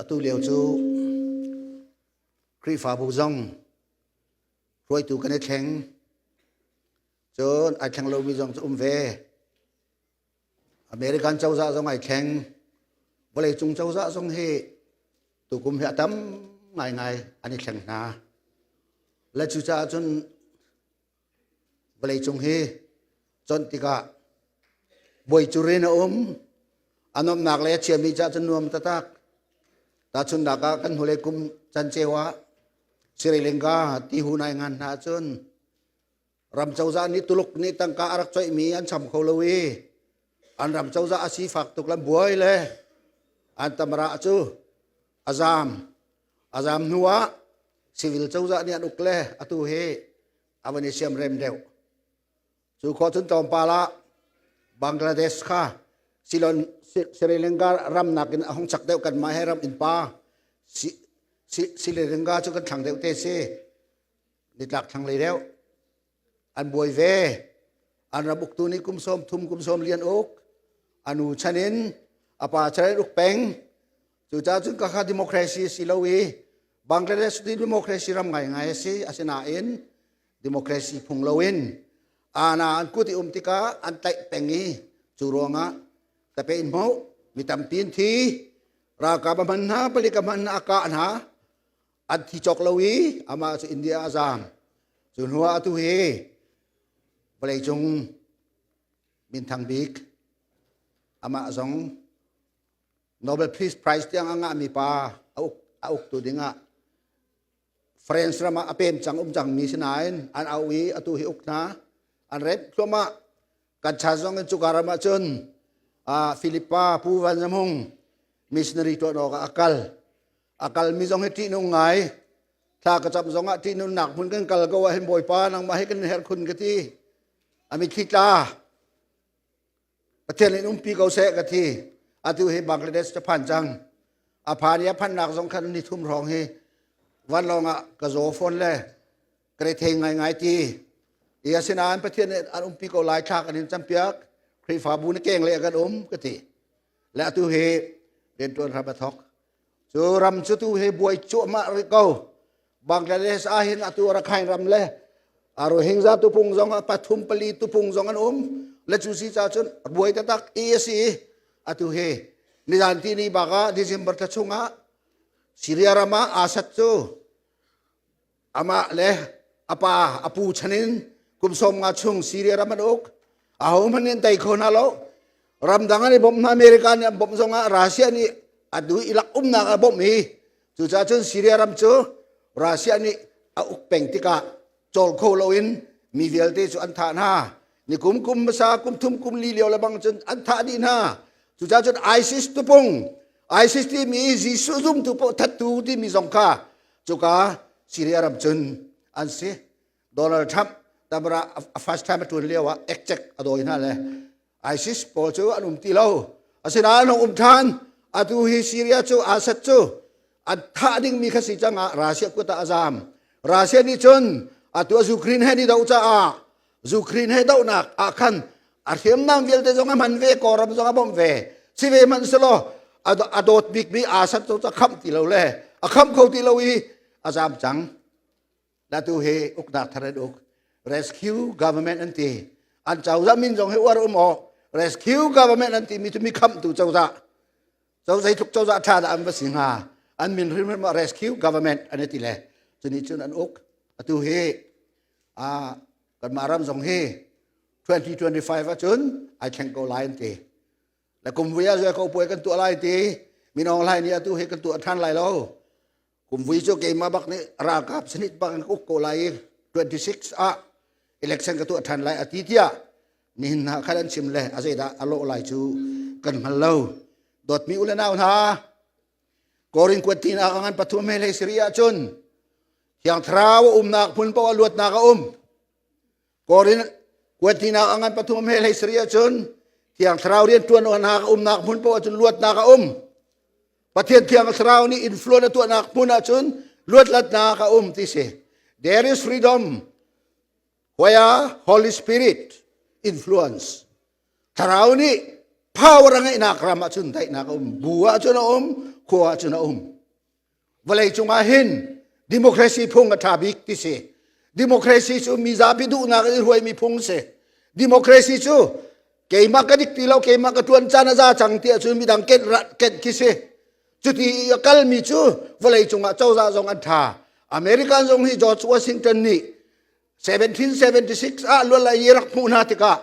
Atu lio cu Khrihfabu zong hruaitu kan i thleng. Cun ai thleng lomi zong cu um ve. American cozah zong ai thleng. Vawleicung cozah zong hi tukum hi a tam ngaingai an i thleng hna. Le cucaah cun Vawleicung hi conh tikah buai curin a um. A nuamhnak le a chiami caah cun nuam taktak. Tahchunhnak ah kan hnulei kum canceu ah Sri Lanka tihu nai ngan hna cun ram cozah nih Tuluk nih tangka a rak coihmi an cham kho lo i an ram cozah a sifak tuk lam buai le an tamara cu a zaam. A zaam hnu ah civil cozah nih an uk le atu hi a van i siamrem deuh. Cu khawh cun tlawmpal ah Bangladesh kha Ceylon Sri Lanka ram nakin a hung chak deuh kanmah he ram innpa Sri Lanka cu kan thlang deuh te si. Nitlak thlanglei deuh. An buai ve. An ram uktu nih kum sawm thum kum sawm lian uk. Anu chan in a pa chan in uk peng. Cucaah cun kakha democracy si lo i Bangladesh ti democracy ram ngaingai a si. Asinain democracy phung loin ana an kut i um tikah an tlaih peng i cu ruangah tape in hmuh mi tampi an thi ralkap a hman hna palik a hman hna a kah hna an thi cawk lo i amah cu India a zaam cu hnu ah atu hi vawleicung minthang bik amah zong Nobel Peace Prize tiang a ngahmi pa a uk a uktu dingah France ram ah a pem cang um cangmi si nain an au i atu hi uk hna an rep thluahmah kan chan zong in cuka ram ah cun Philippa Pu Van Zam Hung missionary tuah awk ah a kal a kalmi zong hi ṭihnung ngai thla ka cam zong ah ṭihnunnak hmun kan kal ko ah hin Bawipa nangmah hi kan herh khun ka ti a mitthli tla Pathian in umpi ko seh ka thi. Atu hi Bangladesh ka phan cang. A phan i a phannak zong khan ni thum hrawng hi vanlawng ah ka zaw fawn le ka rethei ngaingai ti. I asinain Pathian nih an umpi ko lai thla kan in campiak. Khrihfabu na keng le kan um ka ti. Le atu hi riantuan hram a thok. Cu ram cu tu hi buai cuahmah rih ko. Bangladesh ah hin atu Rakhine ram le Rohingya tupung zong pathum pali tupung zong an um le cu si ca cun buai taktak i a si atu hi nizan ti ni bak ah December thla chungah Syria ram ah Assad cu amah le a pa a pu chanin kum sawm nga chung Syria ram an uk aho hmanh nih an tei kho hna lo ramdang an i bawmh hna America nih an bawmh zongah Russia nih a du i lak umnak a bawmh hi cucaah cun Syria ram cu Russia nih a uk peng tikah cawl kho loin mi vialte cu an thah hna ni kum kum hmasa kum thum kum li lio le bang cun an thah dih hna cucaah cun ISIS tupung ISIS timi Jesuh zumtu paoh thattu timi zong kha cuka Syria ram cun an si Donald Trump tamra a first time a tuan lio ah ekcek a dawi hna le ISIS pawl cu an um ti lo asinain an um than atu hi Syria cu Assad cu an thah dingmi kha si cang ah Russia kut ah a zam Russia nih cun atu a Ukraine he ni do caah Ukraine he dohnak ah khan a hriamnam vialte zong a hman ve kawlram zong a bawmh ve si ve hmanh selaw a dawt bikmi Assad cu a khamh ti lo le a khamh kho ti lo i a zam cang Atu hi uknak thar an uk. Rescue government an ti. An cozah min zong hi uar um aw. Rescue government an timi cu mi khamhtu cozah. Co zeitluk cozah ṭha dah an va si hnga. An min hrimhrim ah rescue government an i ti le. Cunih cun an uk. Atu hi kanmah ram zong hi 2025 ahcun ai thleng ko lai an ti. Le kum vui ah zoi ko puai kan tuah lai ti. Minong hlai nih atu hi kan tuah ṭhan lai lo. Kumvui cu keimah bak nih ralkap sanit bak in ka uk ko lai i 26 ah election ka tuah ṭhan lai a ti tiah nihin hna khan an chim le a zeidah a lawh lai cu kan hngal lo. Dawtmi u le nau hna, Korin kuat tinak a ngan pathum he hlei siri ahcun Thiang Thlarau a umnak hmun paoh ah luatnak a um. Korin kuat tinak a ngan pathum he hlei sari ahcun Thiang Thlarau rian ṭuan awk umnak hmun paoh ahcun luatnak a um. Pathian Thiang Thlarau nih influence a tuahnak hmun ahcun luatlatnak a um ti si. There is freedom where Holy Spirit influence. Thlarau nih power a ngeihnak ram ahcun daihnak a um. Bu ahcun a um. Khua ah cun a um. Vawlei cungah hin democracy phung a ṭha bik ti si. Democracy cu mizapi duhnak in hruaimi phung si. Democracy cu keimah ka dik ti lo, keimah ka ṭuan caan a za cang ti ahcun midang kenh kenh khi si. Cuti i a kalmi cu vawlei cungah cozah zong an ṭha. American zong hi George Washington nih 1776 ah lual i rak hmuh hna tikah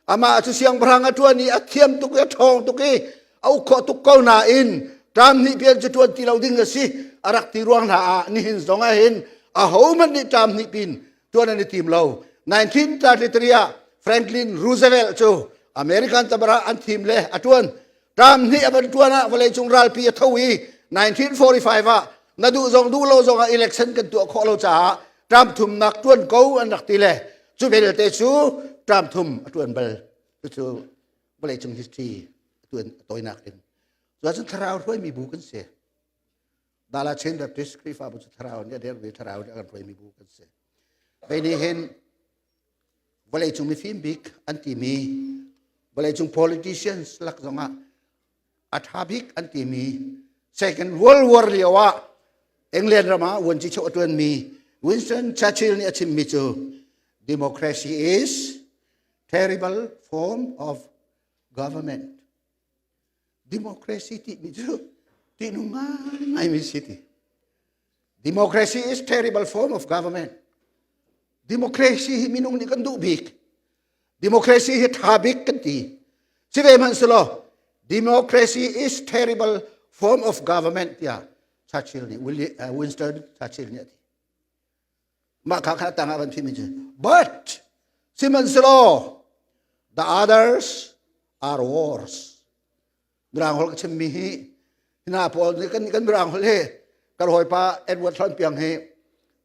amah cu siangpahrang a ṭuan i a thiam tuk i a ṭhawng tuk i a uk khawh tuk ko nain ṭam hnih pian cu ṭuan ti lo ding a si a rak ti ruang hna ah nihin zong ah hin ahohmanh nih ṭam hnih pin ṭuan an i tim lo. 1933 ah Franklin Roosevelt cu American tabara an thim le a ṭuan. Ṭam hnih a van ṭuan ah vawleicung ralpi a tho i 1945 ah na duh zong duh lo zong ah election kan tuah khawh lo caah ṭam thumnak ṭuan ko an rak ti le cu belte cu ṭam thum a ṭuan bal. Cucu vawleicung history a tuan a tawinak in. Cuahcun thlarau hruaimi bu kan si. Dala Chin Baptist Khrihfabu cu thlarau nih a dermi thlarau nih a kan hruaimi bu kan si. Hei nih hin vawleicung mifim bik an timi vawleicung politicians lak zongah a ṭha bik an timi Second World War lio ah England ram ah vuanci cheu a ṭuanmi Winston Churchill nih a chimmi cu democracy is terrible form of government. Democracy timi cu tihnung ngaingaimi si ti. Democracy is terrible form of government. Democracy hi minung nih kan duh bik. Democracy hi tha bik kan ti. Si ve hmanh selaw democracy is terrible form of government tiah Churchill nih Winston Churchill nih a ti. Mah kha kha tangah van thimi cu. But sihmanhsehlaw the others are worse. Mirang holh ka chimmi hi hina pawl nih kan kan mirang holh hi kan hawipa Edward Hlan Piang hi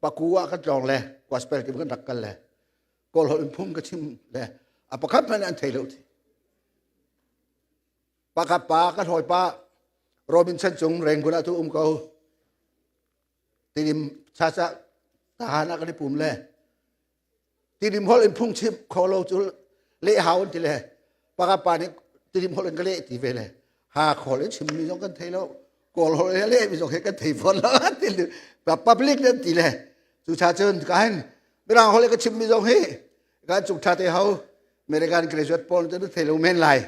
paku ah kan tlawng le gospel tim kan rak kal le kawl holh in phung ka chim le a pakhat hmanh an thei lo ti. Pakhat pa kan hawipa Robinson cung Rangoon ah tu um ko. Tidim chacha tahan ah kan i pum le tidim holh in phung chim kho lo cu leh hau an ti le paka pa nih tidim holh in ka leh ti ve le ha khawl in chim mi zong kan thei lo kawl holh in leh mi zong he kan thei fawn lo ti public nan ti le cu cha cun ka hin mirang holh ka chim mi zong hi kan cung tha te ho American graduate pawl cu thei lo men lai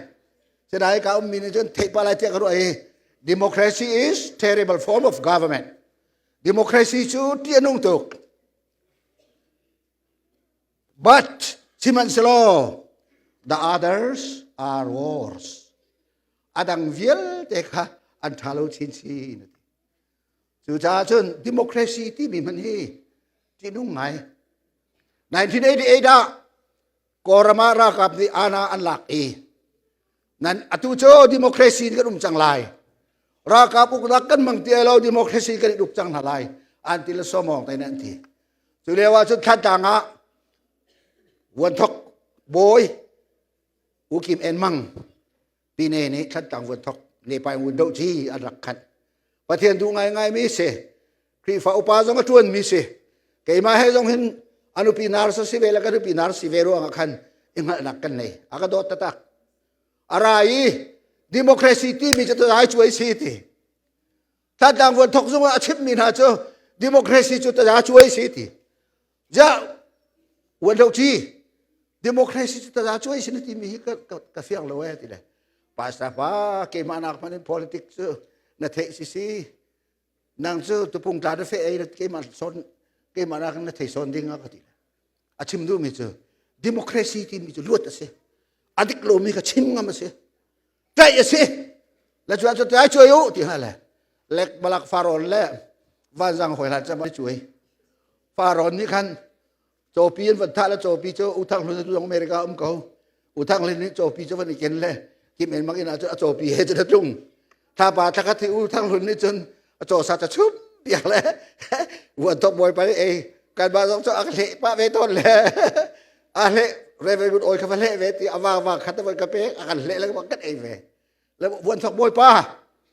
Sedai ka ummi nih cun theih pa lai tiah ka ruah i democracy is terrible form of government. Democracy cu ṭih a nung tuk. But sihmanhsehlaw the others are worse. A dang vialte kha an ṭha lo chinchin. Cucaah cun democracy timi hmanh hi ṭihnung ngai. 1988 ah Kawlram ah ralkap nih ana an lak i nan atu cu democracy kan um cang lai ralkap uknak kan hmang ti lo democracy kan i uk cang hna lai an ti le sawmawng te an ti cu lio ah cun Thantlang ah vuanthok bawi U Kim En Mang Pine nih Thantlang vuanthok Nepai Ngun Do Ci an rak khanh Pathian duh ngaingai mi si Khrihfa upa zong a ṭuan mi si keimah he zong hin a nupi nar si ve le ka nupi nar si ve ruangah khan i hngalhnak kan nei a ka dawt taktak a ra i democracy timi cu tazai cuai si ti Thantlang vuan thok zung ah a chimmi hna cu democracy cu taza cuai si ti ja uan lo ci democracy cu taza cuai si na timi hi ka fiang lo eh ti le pastor pa keimah nak hmanh in politics cu na theih si si nang cu tupung tla na fe ei na keimah son keimah nak na thei son ding a ka ti a chim duhmi cu democracy timi cu luat a si a dik lomi ka chim ngam a si tlaih a si le cu cu tlai cuai u ti hna le lek balak faron le vanzang hoi hlan cam cuai faron nih khan cawpi an van thah le cawpi cu uthang hlun tu America um ko uthang hlun nih cawpi cu van i ken le kim en mak in ah cun a cawpi he cun a tlung thapa thlakhat hi uthang hlun nih cun a caw sa ca chum piak le vuan thok bawi pa nih ei kan ba zong cu a hleh pa ve tawn le a hleh Reverend Good Oil kha va hleh ve ti a vang vang khat van ka pek a kan hleh le kan ei ve le vuan thok bawi pa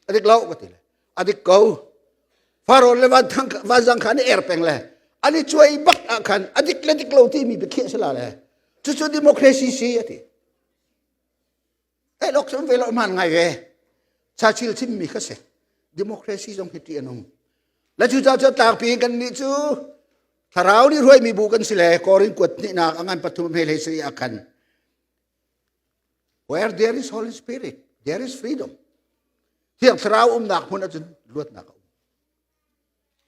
a dik lo ka ti le a dik ko Faraon le vanzang kha an i er peng le an i cuai bak ah khan a dik le dik lo timi biakhiah si la le cucu democracy si a ti eh lok cu ve lo man ngai ve Churchill chimmi kha si. Democracy zong hi ṭih a nung. Le cucaah cu tlangpi kan nih cu thlarau nih hruaimi bu kan si le Korin kuat hnihnak a ngan pathum hme hlei sari ah khan where there is Holy Spirit there is freedom. Thiang Thlarau umnak hmun ahcun luatnak a um.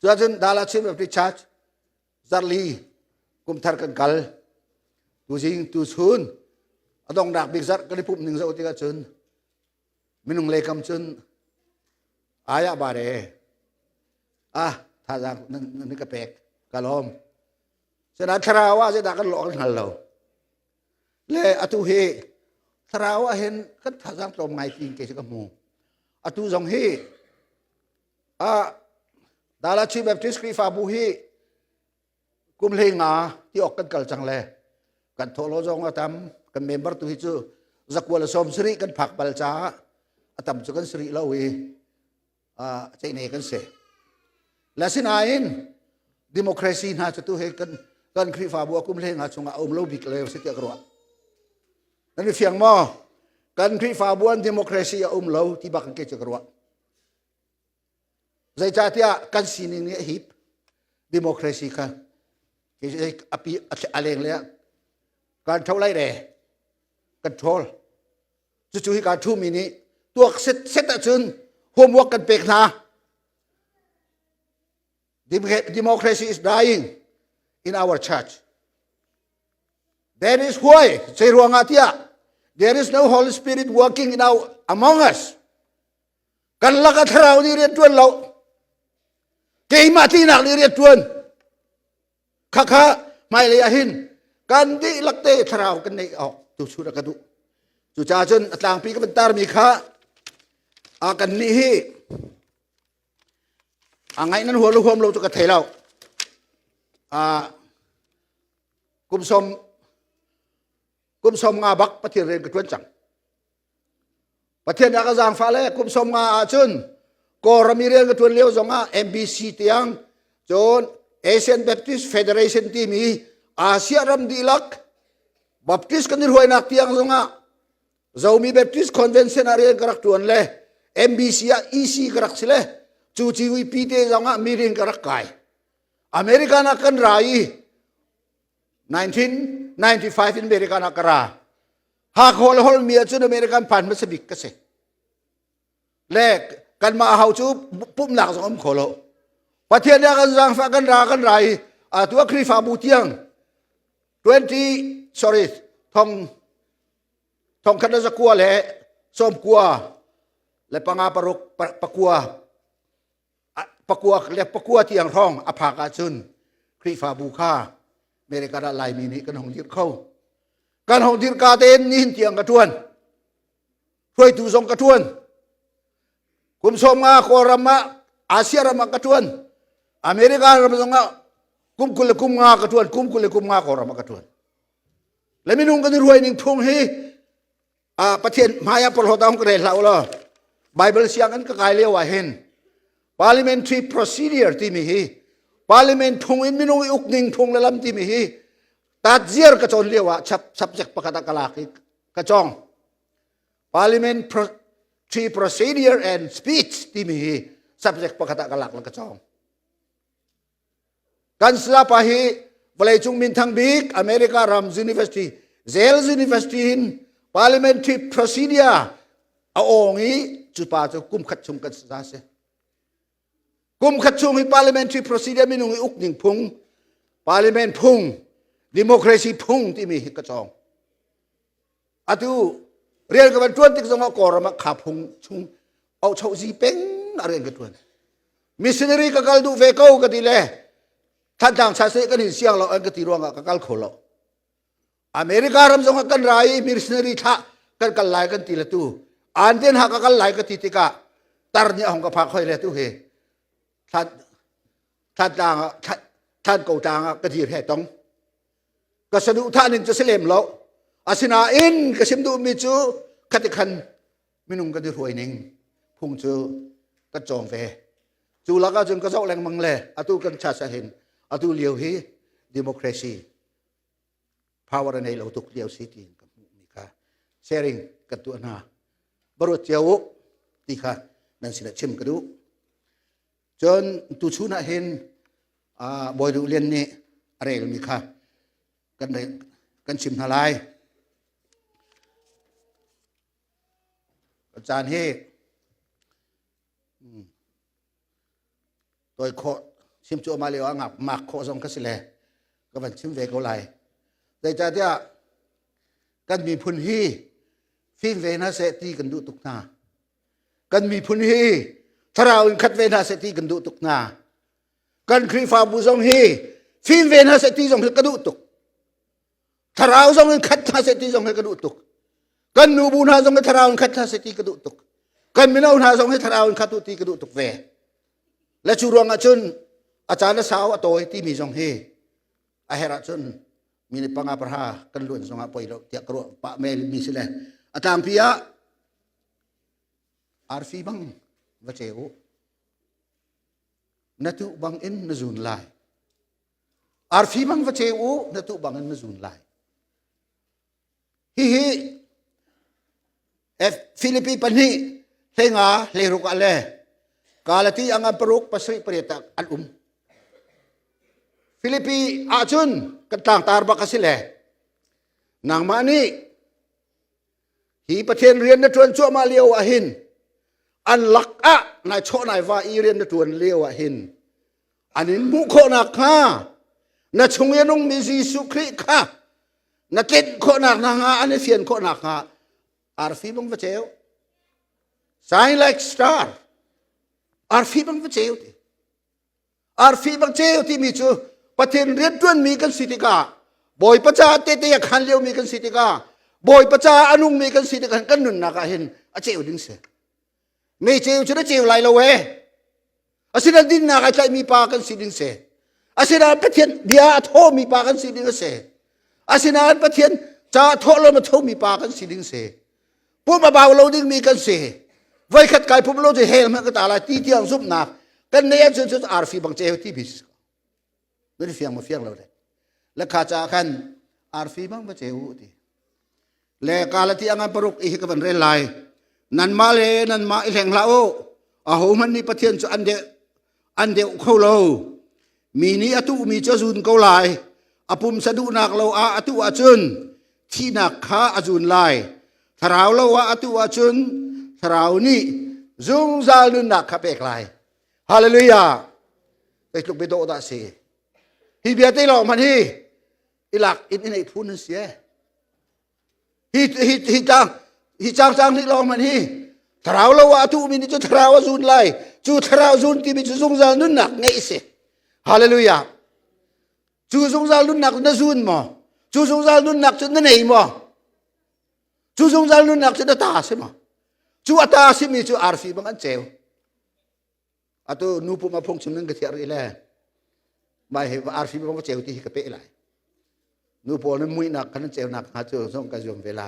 Cuahcun Dala Chin Baptist Church zarli kumthar kan kal tuzing tuchun a donghnak bik zarh kan i pumh ning zoh tikah cun minung lei kam cun ayah bare ah thazaang nan ka pek ka lawm sinain thlarau ah zeidah kan lawh kan hngal lo le atu hi thlarau ah hin kan thazaang tlawm ngai ti ke ka hmu atu zong hi ah Dala Chin Baptist Khrihfabu hi kum hlei nga ti awk kan kal cang le kan thawhlaw zong a tam kan member tu hi cu zakua le sawm sarih kan phak bal caah a tam cu kan sarih lo i ceihne kan si le sinain democracy hna cu tu hi kan kan Khrihfabu a kum hlei nga chungah a um lo bik le si tiah ka ruah nan i fiang maw kan Khrihfabu an democracy a um lo ti bak ke cu ka ruah Zeicahtiah kan sining nih a hip. Democracy kha api a leng le kan tho lai re control cucu hi ka thu mi nih tuak set set ahcun homework kan pek hna democracy is dying in our church that is why zei ruangah tiah there is no holy spirit working in our among us Kan lak a thlarau nih rian ṭuan lo. Keimah tinak nih rian ṭuan. Khakha hmailei ah hin kan dihlak te thlarau kan neih awk tu chu ka duh. Cucaah cun a tlangpi ka van tarmi kha a kan nih hi a ngaih nan huam lo huam lo cu ka thei lo. Kum som kum som nga bak Pathian rian ka ṭuan cang. Pathian a ka zaangfah le kum som nga ahcun Kawlram i rian ka ṭuan lio zongah MBC tiang cun Asian Baptist Federation timi Asia ram dihlak Baptist kan i hruainak tiang zongah Zomi Baptist Convention ah rian ka rak ṭuan le MBC ah EC ka rak si le cu CVP te zongah meeting ka rak kai. American ah kan ra i 1995 in American ah ka ra. Hakha le holmi ahcun American phan hmasa bik ka si. Le kanmah hau cu pumhnak zong um kho lo. Pathian nih a kan zaangfah kan ra kan ra i atu a Khrihfabu tiang 20 sorry thong thong khat le zakua le sawm kua le panga paruk pakua pakua le pakua tiang hrawng a phak ahcun Khrihfabu kha America ah Laimi nih kan hong dirh kho. Kan hong dirh ka tein nihin tiang ka ṭuan. Hruaitu zong ka ṭuan. Kum sawm nga Kawlram ah Asia ram ah ka ṭuan. America ram zong ah kum 20 le kum nga ka ṭuan. Kum 20 le kum nga Kawlram ah ka ṭuan. Le minung kan i ruai ning phung hi Pathian hmai ah porhlawt ah ka rel hlah u law Bible sianginn ka kai lio ah hin parliamentary procedure timi hi parliament phung in minung i uk ning phung le lam timi hi tatziar ka cawn lio ah subject pakhat ah ka lak i ka cawng parliamentary procedure and speech timi hi subject pakhat ah ka lak le ka cawng Kan salapa hi vawleicung minthang bik America ram University Yale University in parliamentary procedure a awng i cu pa cu kum khat chung kan sa si. Kum khat chung hi parliamentary procedure minung i uk ning phung, parliament phung, democracy phung timi hi ka cawng. Atu rian ka van tuan tik zongah Kawlram ah kha phung chung auchozi peng a rian ka tuan. Missionary ka kal duh ve ko ka ti le Thantlang saseh kan in siang lo an ka ti ruangah ka kal kho lo. America ram zongah kan ra i missionary thlah kan kal lai kan ti le tu an den ha ka kal lai ka ti tikah tar nih a hong ka phak hoi le tu hi thlan thantlang ah thlan ko tlang ah ka dir he tong ka saduhthah ning cu si lem lo asinain ka sim duhmi cu khati khan minung kan i hruai ning phung cu kan cawng ve cu lakah cun ka zoh lengmang le atu kan cha sa hin atu lio hi democracy power a nei lo tuk lio si tiin ka hmuhmi kha sharing kan tuah hna baruat cio u ti kha nan sinah chim ka duh. Cun tuchun ah hin Bawi Duh Lian nih a relmi kha kan kan chim hna lai. Caan hi toi khawh chim cu ama lio ah ngak mak khawh zong ka si le ka van chim ve ko lai. Zeicahtiah kan miphun hi fim ve hna seh ti kan duh tuk hna. Kan miphun hi thlarau in khat ve hna seh ti kan duh tuk hna. Kan Khrihfabu zong hi fim ve hna seh ti zong hi ka duh tuk. Thlarau zong in khat hna seh ti zong hi ka duh tuk. Kan nubu hna zong hi thlarau in khat hna seh ti ka duh tuk. Kan mino hna zong hi thlarau in khat u ti ka duh tuk ve. Le cu ruangah cun a caan a sau a tawi timi zong hi a herh ahcun minute panga pahra kan luan zongah poi lo tiah ka ruah pah mel mi si le a tlangpi ah arfi bang va ceu u na tuh bang in na zun lai arfi bang va ceu u na tuh bang in na zun lai hihi Filipi pahnih hleinga hleiruk ah le Galati angan paruk pasarih pariat ah an um. Filipi ahcun kan tlangtar bak a si le nangmah nih hi Pathian rian na ṭuan cuahmah lio ah hin an lak ah nai chawh nai va i rian na ṭuan lio ah hin an in hmuh khawh nakhnga na chung i a nungmi Jesuh Khrih kha na tlinh khawhnak nakhnga an i fian khawh nakhnga arfi bang va ceu shine like star arfi bang va ceu ti arfi bang ceu timi cu Pathian rianṭuanmi kan si tikah Bawipa caah tehte a khan liomi kan si tikah Bawipa caah a nungmi kan si tikah kan nunnak ah hin a ceu ding si mei ceu cu na ceu lai lo e Asinain dinnak ai tlaihmi pa kan si ding si. Asinain Pathian bia a thawmi pa kan si ding a si. Asinain Pathian ca thawhlawm a thomi pa kan si ding si. Pum a bau lo dingmi kan si. Voikhat kai pum lo cu hell hmanh ka ta lai ti tiang zumhnak kan nei ahcun cu arfi bang ceu ti bi si. Nan fiang ma fiang lo le. Le kha ca khan arfi bang va ceu ti. Le kalati angan paruk i hi ka van rel lai. Nanmah le nanmah i hleng hlah u. Ahohmanh nih Pathian cu an deuh an deuh kho lo. Mi nih a tuhmi cu a zun ko lai. A pumsa duhnak lo ah a tuh ahcun thihnak kha a zun lai. Thlarau lo ah a tuh ahcun thlarau nih zungzal nunnak kha pek lai. Hallelujah! Zeitluk biadawh dah a si. Hi bia te lawng hmanh hi ilak in in ei phun an si e hi hi hi tang hi chang chang nih lawng man hi thlarau lo ah tu mi nih cu thlarau a zun lai cu thlarau zun timi cu zungzal nunnak ngeih si hallelujah cu zungzal nunnak na zun maw cu zungzal nunnak cu na nei maw cu zungzal nunnak cu na ta si maw cu a ta simi cu arfi bang an ceu Atu nu pum a phungchim ning ka thiah rih le mai hi arfi bang ceu ti hi ka pe lai. Nu pawl nan muihnak khan nan ceunak hnga cu zong ka zuam ve la.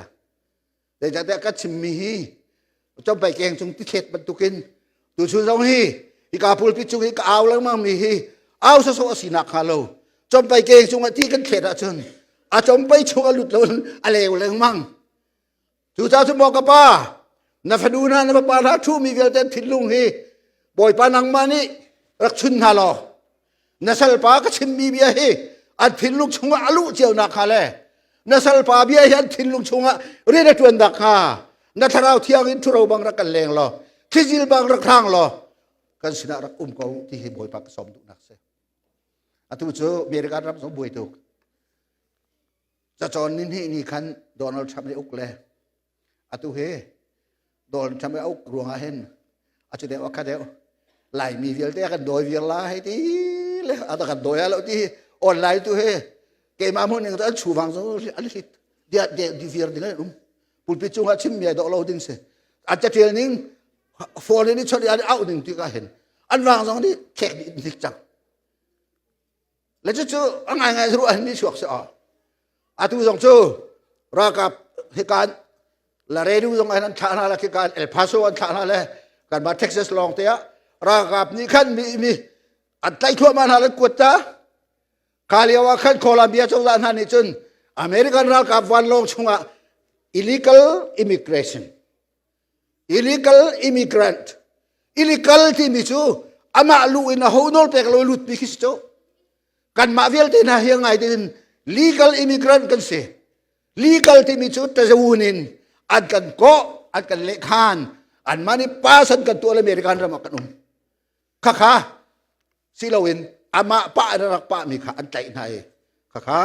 Zeicahtiah ka chimmi hi chompai keng cung tithlet bantukin tuchun zong hi hika pulpit cung hi ka au lengmang mi hi au sawsawh a sinak hnga lo chompai keng cungah ti kan thlet ahcun a chompai chung a lut lo a leu lengmang Cucaah cun maw ka pa, na fanu hna na fapa hna ṭhumi vialte an thinlung hi Bawipa nangmah nih rak chun hna law na salpa ka chimmi bia hi an thinlung chungah a luh cio nakhnga le na salpa bia hi an thinlung chungah rian a ṭuan nakhnga na thlarau thiang in ṭhuro bang rak kan leng law thlizil bang rak hrang law kan sinah rak um ko ti hi Bawipa ka sawm duhnak si. Atu cu American ram zong buai tuk. Cacawn ni hnih ni khan Donald Trump nih uk le atu hi Donald Trump a uk ruangah hin a cu deuh a kha deuh Laimi vialte a kan dawi viar la hei ti le a kan dawi lo ti online tu hi keimah hmun ning an chuvang zong an hlit dia dia di viar ding an um pulpit cungah chim mi ai dawh lo ding si an catial ning phone in chawt an auh ning ti ka hin an vang zong nih khek dih hnik cang Le cucu a ngaingai ruah hin ni chuak si aw. Atu zong cu ralkap hikan Laredo zong an thlah hna le khikan El Paso an thlah hna le kanmah Texas lawng te ah ralkap nih khan mi mi an tlaih thluahmah hna le kuat ta kha lio ah khan Colombia cozah hna nih cun American ralkap vanlawng chungah illegal immigration illegal immigrant illegal timi cu Amah lu in a ho nawl pek lo lut mi khi si cu. Kanmah vialte hna hi ngai tin legal immigrant kan si. Legal timi cu tazawun in an kan kawh, an kan lehkhan, anmah nih pass an kan tuah le American ram ah kan um. Khakha si loin amah pah in a rak pahmi kha an tlaih hna i khakha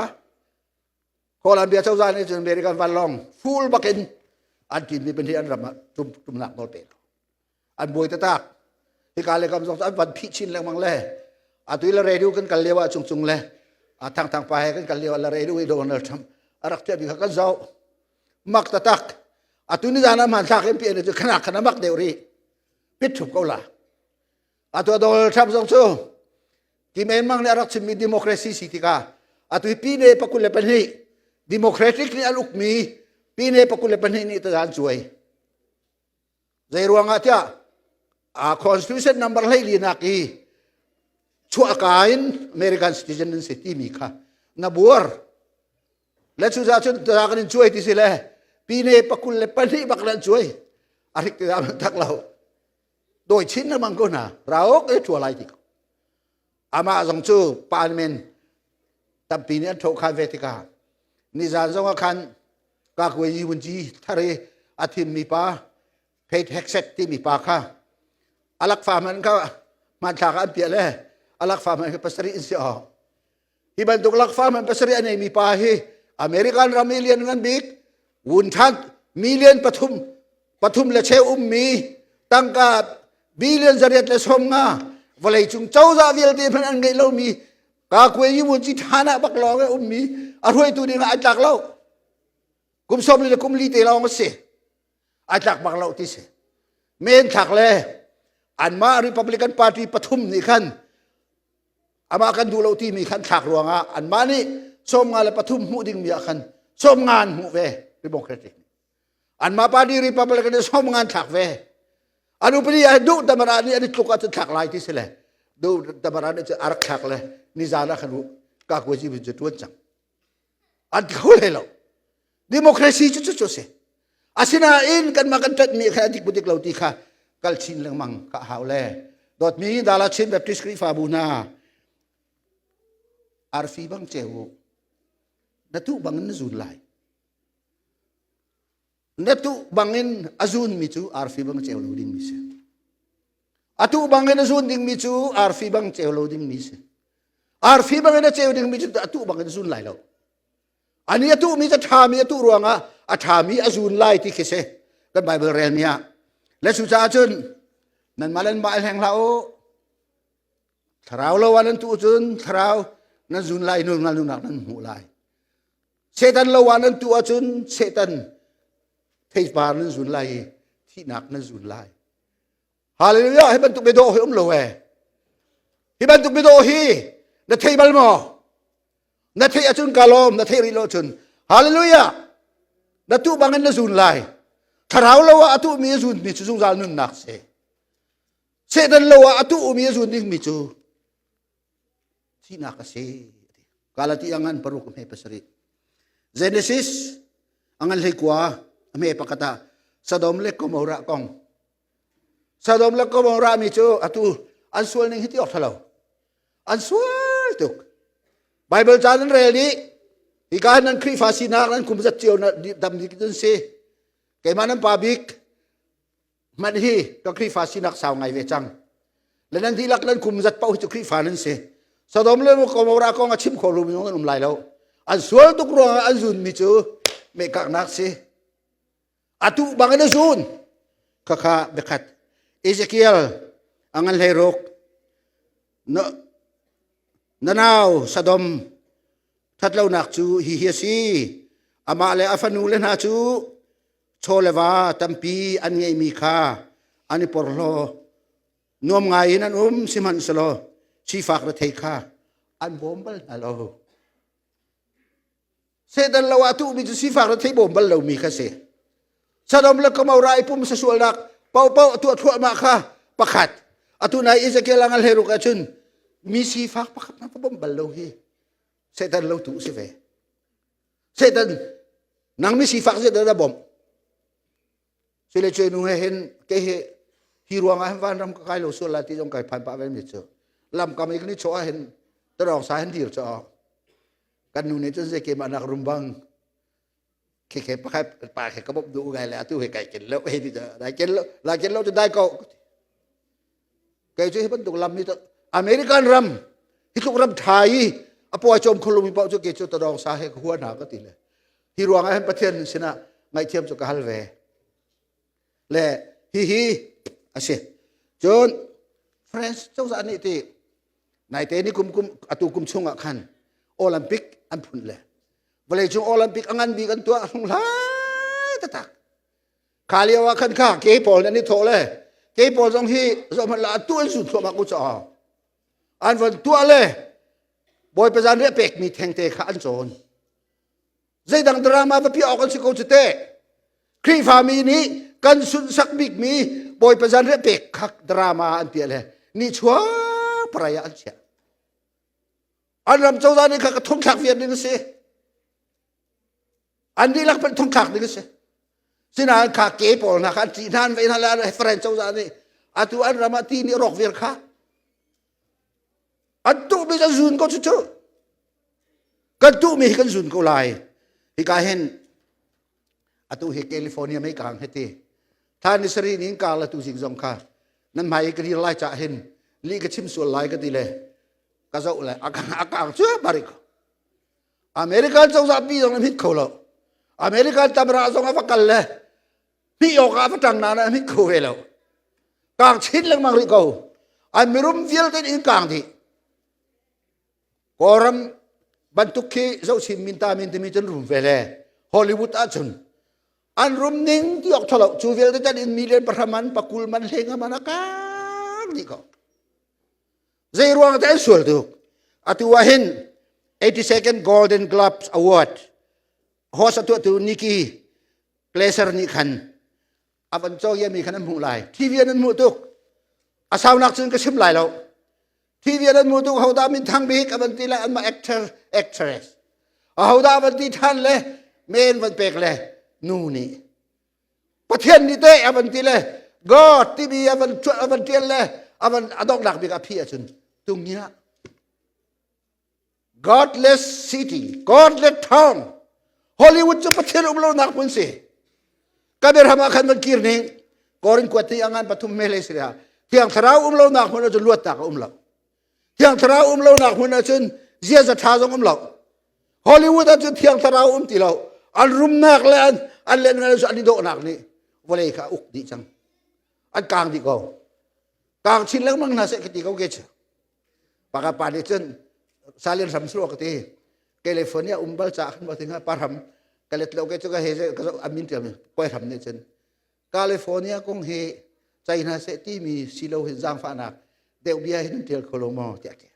Columbia cozah nih cun American vanlawng full bakin an tinmi pahnih an ram ah tum tumnak nawl pe lo. An buai tatak. Hika le kam zong an van phih chin lengmang le atu i la radio kan kal lio ah cungcung le a thang thang pa he kan kal lio ah la radio i Donald Trump a rak tuah mi kha kan zoh. Mak tatak. Atu ni zan ah hmanthlak in pian cu khanak khan a mak deuh rih. Pit thup ko la. Atu Donald Trump zong cu Kim Mang nih a rak chimmi democracy si tikah atu hi pine 22 democratic nih an ukmi pine 22 nih taza an cuai. Zei ruangah tiah a constitution number 14 nak i chuahka in American citizen nan si timi kha na buar. Le cu za cun taza kan in cuai ti si le pine 22 bak le an cuai. A hrik ti tak lo. Dawi chin lengmang ko hna rauk e ṭua lai ti ko amah zong cu parliament tampi nih an ṭhoh khan ve tikah nizan zong ah khan kakwe wunci thar i a thimmi pa Pete Hegseth timi pa kha alak fa hmanh kha hmanthlak ah an piah le alak fa hmanh kha pasarih in si awk Hi bantuk lakfa man pasarih a neimi pa hi American ram i lian ngan bik wunthan million pathum pathum le cheu ummi tangka billion zariat le som nga vawlei cung cozah vialte hmanh an ngeih lomi ka kue yi mun ci thana bak lawng e ummi a hruaitu ding ah ai tlak lo kum som le kum li te lawng a si ai tlak bak lo ti si men thlak le anmah Republican Party pathum nih khan amah kan duh lo timi khan thlak ruangah anmah nih 53 hmuh dingmi ah khan 50 an hmuh ve Democratic anmah party Republican nih 50 an thlak ve an upadi ah duh tamara nih an i tluk ahcun thlak lai ti si le duh tamara nih cun a rak thlak le nizan ah khan ka kuazi cu tuan cang an ti kho hlei lo democracy cu cu cu si asinain kanmah kan ṭanhmi kha a dik bu dik lo ti kha kal chin lengmang ka hau le dawtmi Dala Chin Baptist Khrihfabu hna arfi bang ceu na tuh bangin na zun lai na tuh bangin a zunmi cu arfi bang ceu lo dingmi si a tuh bangin a zun dingmi cu arfi bang ceu lo dingmi si arfi bangin a ceu dingmi cu a tuh bangin a zun lai lo ani a tuhmi cu ṭhami a tuh ruangah a ṭhami a zun lai ti khi si kan Bible relmi ah le cucaah cun nanmah le nanmah i hleng hlah u thlarau lo ah nan tuh cun thlarau nan zun lai nun ngal nunak nan hmuh lai Satan lo ah nan tuh ahcun Satan theipar nan zun lai i thihnak nan zun lai Hallelujah hi bantuk biadawh hi um lo ee hi bantuk biadawh hi na thei bal maw na theih ahcun ka lawm na theih rih lo cun hallelujah na tuh bangin na zun lai thlarau lo ah a tuhmi a zunmi cu zungzal nunnak si Satan lo ah a tuhmi a zun dingmi cu thihnak a si Galati a ngan paruk a hme pasarih Genesis a ngan 19 a hme pakhat ah Sodom le Gomorrah kong Sodom le Gomorrah mi cu atu an sual ning hi ti awk thalo an sual tuk Bible ca nan rel dih hika nan Khrihfa sinak nan kum zat cio na dam dik nan si keimah nan pa bik hmanh hi ka Khrihfa sinak sau ngai ve cang le nan dihlak nan kum zat paoh hi cu Khrihfa nan si Sodom le Gomorrah kong a chim kho lu minung an um lai lo an sual tuk ruangah an zunmi cu mehkaknak si atu bangin a zun khakha biakhat Ezekiel a ngan 16 na na nau Sodom thatlonak cu hi hi a si amah le a fanu le hna cu chaw le va tampi an ngeihmi kha an i porhlaw nuam ngai in an um sihmanhsehlaw sifak rethei kha an bawm bal hna lo Satan lo ah tuhmi cu sifak rethei bawm bal lomi kha si Sodom le Gomorrah i pum sualnak paohpaoh tuah thluahmah kha pakhat atu nai Ezekiel ang 16 ahcun mi sifak pakhat hmanh va bawm bal lo hi Satan lo tu si ve Satan nang mi sifak zet dah bawmh sile cu nu he hin ke hi. Hi ruangah hin vanram ka kai lo sual lai ti zong kai phan pah ve mi cu. Lamkam i kan i chawh ah hin tarong sa hin dir cho. Kan nu nih cun zei ke mah nak rum bang khi khe pakhat pa khe ka bawmh duh ngai le atu he kai ken lo he ti dai ken lo lai ken lo cu dai ko kei cu hi bantuk lam hi American ram hi tluk ram tha i a pawi chom kholomi paoh cu ke cu tadawng sa he ka hua hna ka ti le hi ruangah hin Pathian sinah ngaihthiam cu ka hal ve le hihi a si cun France cozah nih ti naite ni kum kum atu kum chungah khan Olympic an phun le vawleicung Olympic a ngan bik an tuah hlung hlai taktak kha lio ah khan kha ke pawl nan i thawh le ke pawl zong hi zohhmanh la atu an zun thluahmah ku caw an von tuah le bawipa zan riah pekmi thengte kha an cawn Zeidang drama va piah awk an si ko cu teh. Khrihfami nih kan sunhsak bikmi Bawipa zanriah pek khak drama an piah le ni chuak parai ah an chiah. An ram cozah nih kha ka thongthlak viar ding a si. An dihlak panh thongthlak ding a si. Sinain kha ke pawl hna kha an ṭih hna an vei hna le French cozah nih atu an ram ah ti nih rawk viar kha an tuhmi an zun ko cucu kan tuhmi hi kan zun ko lai hika hin atu hi California mei kang heti thla ni sari ni kar la tu zing zong kha nan hmai i ka dir lai cha hin li ka chim sual lai ka ti le ka zoh le akang cu bari ko American cozah pi zong na hit kho lo American tamra zong a va kal le hnih awk ah va ṭang na na hmit kho ve lo kang chin lengmang rih ko an mirum vialte in kang dih kawlram bantuk khi zohchin min ta min timi cun rum ve le Hollywood ah cun an rum ning ti awk thalo cu vialte tan in million pahra man pakul man hleng man a kang dih ko zei ruang te an sual tuk atu ah hin 82nd Golden Globes Award host a tuahtu Nikki Glaser nih khan a van mi khan an hmuh lai TV an hmuh tuk a saunak cun ka chim lai lo TV an hmuh tuk hodah min thang bik a van ti le anmah actor actress a hodah van ti than le men van pek le nu nih Pathian nih te a van ti le God timi a van a van tial le a van a donghnak bik a phi ahcun tungia Godless city, godless town. Hollywood cu Pathian um lonak hmun si. Kamerham ah khan van kir ning. Korin kuat ti angan pathum mele si ha. Thiang thlarau um lonak hmun ahcun luatnak a um lo. Thiang thlarau um lonak hmun ahcun ziaza ṭha zong um lo. Hollywood ahcun thiang thlarau um ti lo. An rumnak le an an len an i dawhnak nih vawlei kha uk dih cang. An kang dih ko. Kang chin lengmang hna seh ka ti ko ke cu. Paka pa nih cun salin hram suro ka ti California um bal ca khan tinga pa hram ka let lo ke chu ka he ka amin tiam koi hram nih cun California kong hi China se ti mi silo hin zangfahnak deuh bia hin tial kho lo maw tiah ti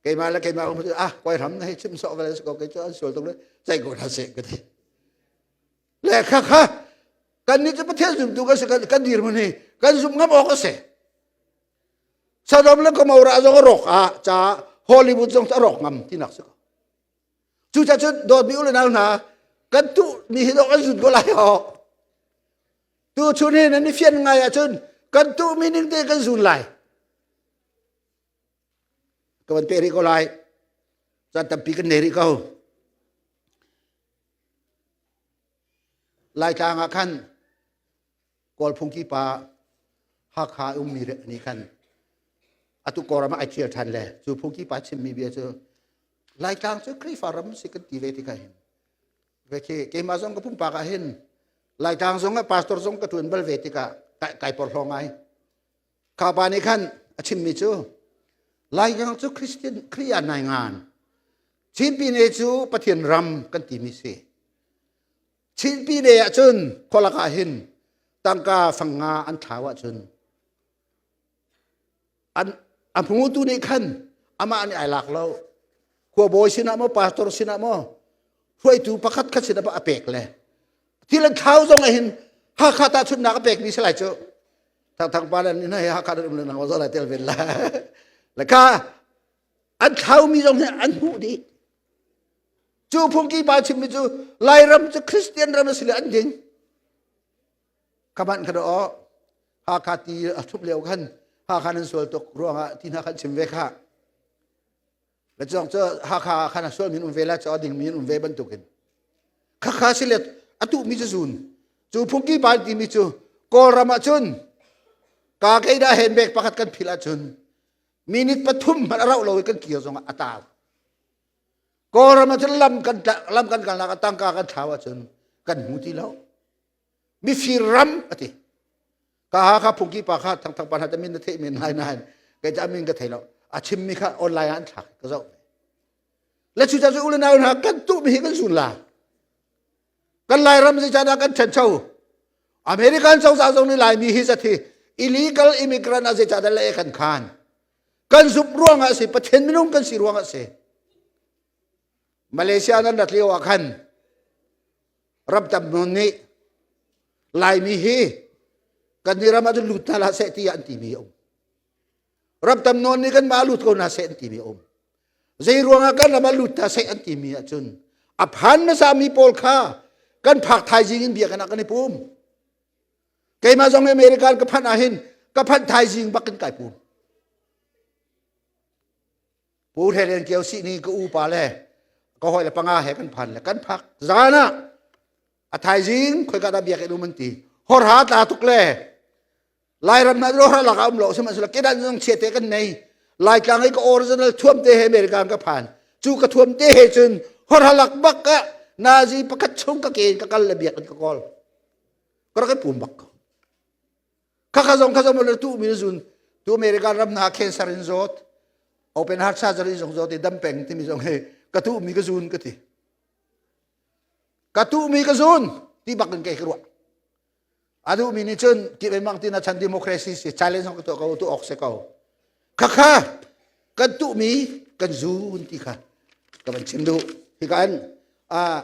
keimah le keimah um ah koi hram na hei chim sawh vale ko ke chu an sual tuk le chai ko hna se ka ti le kha kha kan nih cu Pathian zumtu kan si kan dirhmun hi kan zumh ngam awk a si Sodom le Gomorrah zong a rawk ah ca Hollywood zong a rawk ngam tinak si ko. Cucaah cun dawtmi u le nau hna kan tuh mi hi dawh kan zun ko lai ho. Tu chun hi nan i fian ngai ahcun kan tuh mi ning te kan zun lai. Ka van pe rih ko lai. Caan tampi kan nei rih ko. Laitlang ah khan Kawl phungki pa Hakha ummi nih khan atu Kawlram ah ai ṭhial ṭhan le cu phungki pa chimmi bia cu Laitlang cu Khrihfa ram si kan ti ve tikah hin ve khi keimah zong ka pumpak ah hin Laitlang zong ah pastor zong ka ṭuan bal ve tikah kai porhlaw ngai kha pa nih khan a chimmi cu Laitlang cu Christian Khrih ah nai ngan Chin Pine cu Pathian ram kan timi si Chin Pine ahcun khualak ah hin tangka fangnga an thlau ahcun an a hmutu nih khan amah nih ai lak lo khuabawi sinah maw pastor sinah maw hruaitu pakhat khat sinah a pek le thil an thlau zong ah hin Hakha tahchunhnak a pekmi si lai cu thangthang pa le nih hei Hakha um le nang zo lai tel ven la le kha an thlaumi zong hi an hmuh dih Cu phungki pa chimmi cu Lairam cu Christian ram a si le an ding. Ka manh kha aw. Hakha ti a thup lio khan Hakha nan sual tuk ruangah ti hna khan chim ve kha. Le cong cu Hakha khan a sual min um ve la cu a ding min um ve bantukin. Khakha si le a tu mi cu zun. Cu phungki pa ti mi cu Kawlram ah cun ka kei dah handbag pakhat kan phil ahcun minute pathum hmanh a rauh lo i kan kir zongah a tau. Kawlram ah cun lam kan lam kan kalnak ah tangka kan thlau ahcun kan hmu ti lo. Mifir ram a ti. Ka ha kha phungki pa kha thangthang pa hna min na theih men lai nain kei cu amin ka thei lo. A chimmi kha online ah an thlak ka zoh. Le cu cu u le nau hna kan tuh mi hi kan zun la. Kan Lairam zeicadah kan ṭhancho? American cozah zong nih Laimi hi zat hi illegal immigrant ah zeicadah le kan khan. Kan zumh ruangah a si, Pathian minung kan si ruangah a si. Malaysia nan rat lio ah khan ram tam nawn nih Laimi hi kan nih ram ah cun lut hna hlah seh tiah an timi a um. Ram tam nawn nih kanmah lut ko hna seh an timi a um. Zei ruangah kan ram ah lut hna seh an timi ahcun a phan hmasa mi pawl kha kan phak thaizing in biakinn ah kan i pum. Keimah zong American ka phanh ahhin ka phanh thaizing bak in kai pum. Pu Hre Lian Kio sih ni ka upa le ka hawi le panga he kan phan le kan phak zan ah a thaizing khoika dah biakinn um an ti. Horha tla tuk le Lairam na ro lak um lo sihmanhsehlaw kedan zong chia te kan nei. Laitlang i ka original thuam te he American ka phan. Cu ka thuam te he cun horhalak bak ah Nazi pakhat chung ka ke in ka kal le biakinn ka kawl. Ka rak i pum bak ko. Khakha zong kha zong le tu mi zun tu American ram hna cancer in zawt open heart surgery zong zawt i dam peng timi zong he ka tu mi ka zun ka ti. Ka tu mi ka zun ti bak in kei ka ruah. A duhmi nih cun ti lengmang ti na chan democracy si challenge zong ka tuah ko tu awk si ko. Khakha kan tuhmi kan zun ti kha ka van chim duh. Hi kan a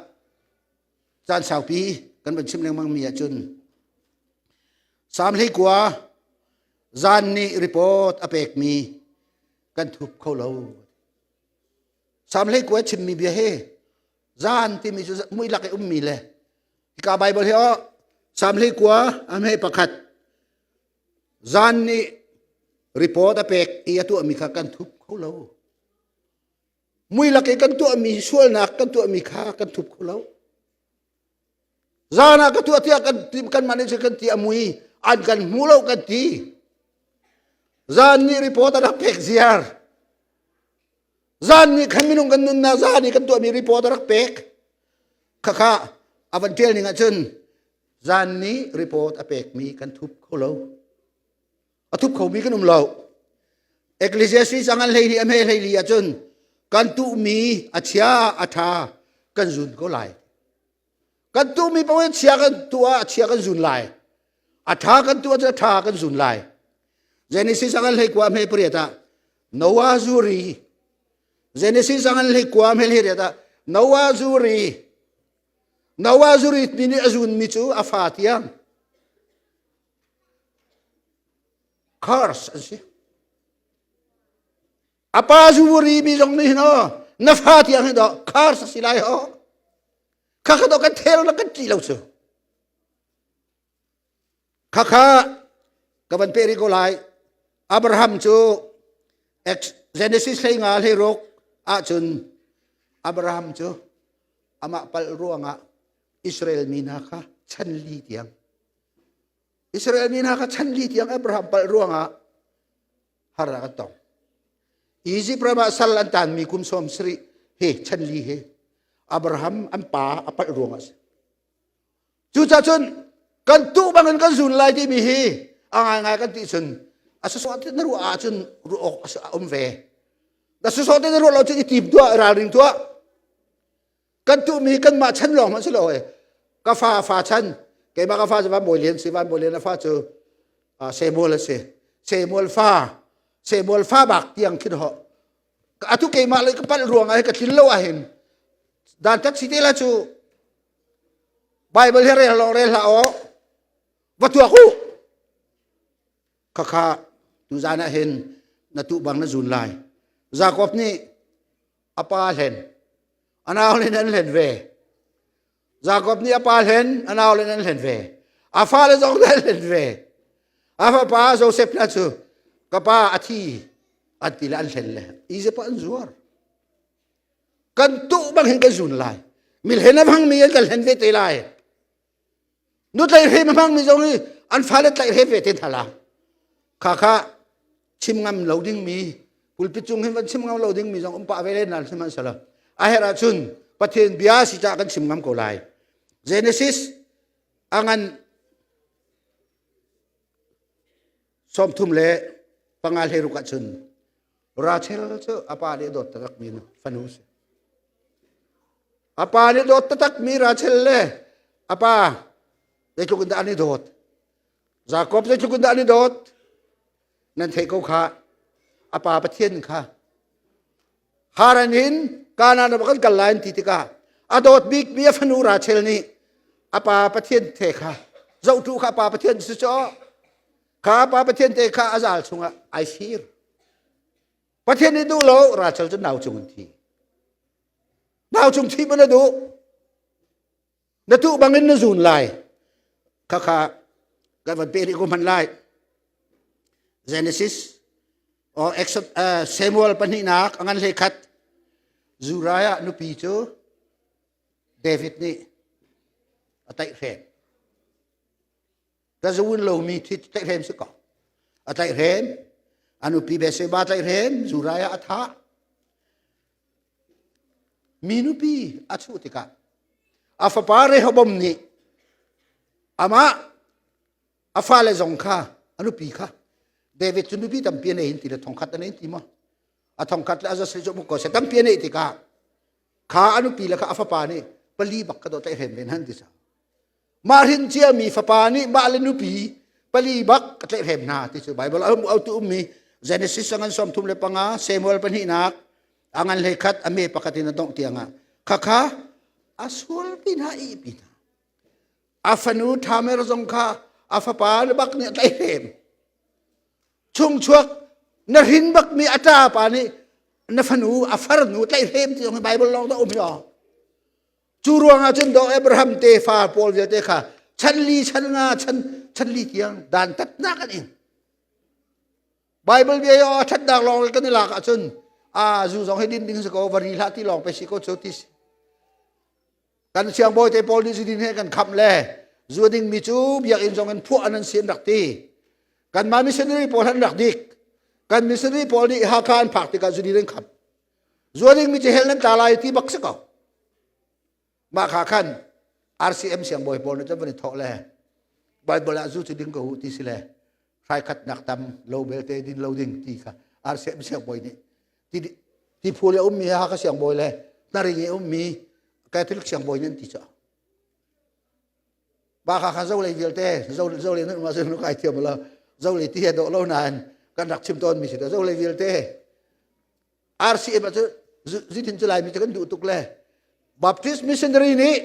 caan saupi kan van chim lengmang mi ahcun Sam hlei kua zan nih report a pekmi kan thup kho lo. Sam hlei kua chimmi bia he zan timi cu mui lak i ummi le hika Bible hi oh Sam hlei kua a hme pakhat zan nih report a pek i a tuahmi kha kan thup kho lo. Mui lak i kan tuahmi sualnak kan tuahmi kha kan thup kho lo. Zan ah ka tuah tiah kan kanmah nih kan ti a mui an kan hmu lo kan ti. Zan nih report a rak pek ziar. Zan nih khan minung kan nunnak zan nih kan tuahmi report a rak pek. Khakha a van ṭial ning ahcun zan nih report a pekmi kan thup kho lo. A thup khomi kan um lo. Ecclesiastes a ngan hleihnih a hme hleili ahcun kan tuhmi a chia a ṭha kan zun ko lai. Kan tuhmi paoh in chia kan tuah a chia kan zun lai. A ṭha kan tuah cu a ṭha kan zun lai. Genesis a ngan hleikua hme pariat ah Noah zuri Genesis a ngan hleikua hme hleiriat ah Noah zuri Noah zuri mi nih a zunmi cu a fa tiang curse an si. A pa zuri mi zong nih hin aw na fa tiang hin daw curse a si lai ho. Kha kha daw kan thel na kan ṭih lo cu. Khakha ka van pe rih ko lai. Abraham cu Genesis hlei nga hlei ruk ahcun Abraham cu amah palh ruangah Israel mi hna kha chan li tiang Israel mi hna kha chan li tiang Abraham palh ruangah harnak an tong. Egypt ram ah sal an taanmi kum sawm sarih he chan li he Abraham an pa a palh ruangah a si. Cucaah cun kan tuh bangin kan zun lai timi hi a ngaingai kan ti cun a sasawh te na ruah ahcun ruah awk a um ve. Na sasawh te na ruah lo cun i tim tuah ralring tuah. Kan tuhmi kanmah chan lawng hmanh si lo e. Ka fa fa chan keimah ka fa cu Van Bawi Lian si Van Bawi Lian a fa cu Samuel a si. Samuel fa Samuel fa bak tiang khin ho. Atu keimah le ka palh ruangah hi ka tlin lo ahhin dan tat si te la cu Bible hi rel lawng rel hlah aw va tuak u khakha tuzan ah hin na tuh bang na zun lai Jakob nih a pa hlen a nau len an hlen ve Jakob nih a pa hlen a nau len an hlen ve a fale zong an hlen ve. A fapa Joseph hna cu ka pa a thi an ti le an hlen le Egypt ah an zuar. Kan tuh bang hin kan zun lai. Milhen a hmangmi an kan hlen ve te lai. Nu tlaihhrem a hmangmi zong hi an fale tlaihhrem ve te hna la. Kha kha chim ngam lo dingmi pulpit cung hin van chim ngam lo dingmi zong um pah ve len nan sihmanhsehlaw a herh ahcun Pathian bia si cah kan chim ngam ko lai. Genesis a ngan 35 hlei ruk ahcun Rachel cu a pa nih dawt taktakmi fanu si. A pa nih dawt taktakmi Rachel le a pa zeitluk in dah an i dawt. Jakob zeitluk in dah an i dawt. Nan theih ko kha. A pa Pathian kha. Haran in Kanaan ram kan kal lai an ti tikah a dawt bikmi a fanu Rachel nih a pa Pathian the kha zohtu kha a pa Pathian si cu kha a pa Pathian te kha a zal chungah ai fir. Pathian nih duh lo Rachel cu nau cung in thi. Nau cung thi man a duh. Na tuh bangin na zun lai. Khakha kan van pe rih ko hman lai. Genesis or Exodus, Samuel pahnihnak a ngan hlei khat Uriah nupi cu David nih a tlaihhrem. Ka zuun lomi thi tlaihhrem si ko. A tlaihhrem. A nupi Bathsheba tlaihhrem. Uriah a thah. Mi nupi a chuh tikah a fapa Rehoboam nih amah a fale zong kha a nupi kha David cu nupi tampi a nei in ti le thongkhat a nei ti maw a thongkhat le a zasri cu ko se tampi a neih tikah kha a nupi le kha a fapa nih pali bak ka dawt tlaihhrem ven han ti sa mah hrin ciami fapa nih mah le nupi pali bak ka tlaihhrem hna ti cu Bible a um tu ummi Genesis a ngan 35 Samuel pahnihnak a ngan hlei khat a me pakhat in a dongh tiangah khakha a sual pi hna i pi hna a fanu Thamer zong kha a fapa bak nih a tlaihhrem chungchuak na hrin bakmi a ṭa pa nih na fanu a farnu tlaihhrem ti zong hi Bible lawng dah um hi aw Cu ruangah cun do Abraham tefa pawl vialte kha chan li chan nga chan chan li tiang dantatnak an ing. Bible bia i a ṭhatnak lawng kan i lak ahcun a zu zong hi din ding si ko vari hlah ti lawng pe si ko cu ti si. Kan siangbawi te pawl nih zudin he kan khamh le zu ding mi cu biakinn zong in phuah an an si an rak ti. Kanmah missionary pawl han rak dik. Kan missionary pawl nih Hakha an phak tikah zudin an khamh. Zua ding mi cu hell nan tla lai ti bak si ko. Mah kha khan RCM siangbawi pawl nih cun van i thawh le Bible ah zu cu ding ko u ti si le hrai khat nak tam lo belte din lo ding ti kha RCM siangbawi nih ti ti phul i a ummi Hakha siangbawi le Hnaring i a ummi Catholic siangbawi nih an ti cu. Mah kha kha zo lei vialte zo zo lei nan um ahcun kai thiam lo zo lei ti he dawh lo nain kan rak chim tawn mi si zo lei vialte RCM ah cu zudin cu Laimi cu kan duh tuk le Baptist missionary nih